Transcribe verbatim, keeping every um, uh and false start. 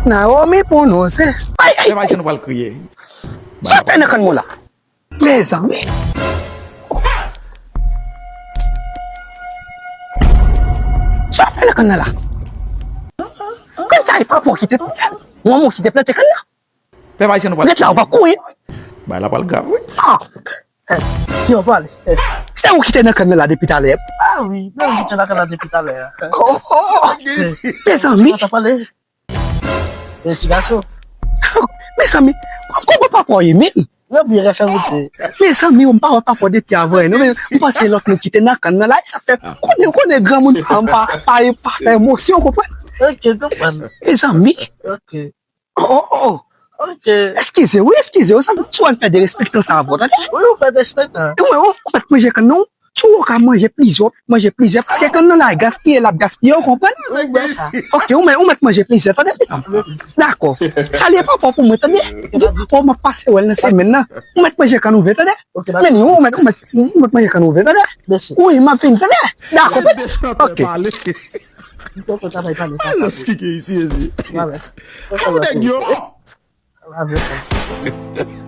Naomi pwononse. Ay, ay, ay. Lè mache nou pral kriye. Sa fè nan kann mwen la. Mezanmi. Sa fè nan kann nan la. Kann sa e papa ki te plante. Mwen mwen ki te plante kann nan. Pèp ayisyen nou pral. Ret la ou pa kouri. Bagay la pral grav wi. Ah. Ki w pale? Se ou ki te nan kann nan la depi talè. Ah wi, se ou ki te nan kann nan depi talè. Oh, oh. Mezanmi. Mwen ta pale. E ti gason. Mezanmi, kòman papa w ye menm? Yo byen rèch an wout. Mezanmi, m pa wè papa w depi avan non, men m panse lòt moun ki te nan kann nan la, sa fè konnen konnen granmoun pa pa pa fè emosyon, konprann? Ok, konprann. Mezanmi. Ok. Oh, oh, oh. Ok. Eskize wi, eskize wi, sa sou an fè derespektan sa avè w, tande? Wi, ou fè derespektan. Ou, ou, ou mèt manje kann non. Si w ka manje plizyè, w manje plizyè, paske kann nan la gaspiye, l ap gaspiye, ou konprann? Wi, bon sa. Ok, ou mèt, ou mèt manje plizyè, tande, pitit. Dakò. Salye papa w pou mwen, tande. Di papa w m ap pase wè l nan semèn nan. Ou mèt manje kann ouvè, tande? Ok, dakò. Men ou mèt, ou mèt, ou mèt manje kann ouvè, tande? Mèsi. Wi, m ap vin, tande? Dakò, pitit. Ok. M kontan travay pale sa. Alòs ki gen isi, isi. Wi, wi. Ou nèg yo. Wi, wi.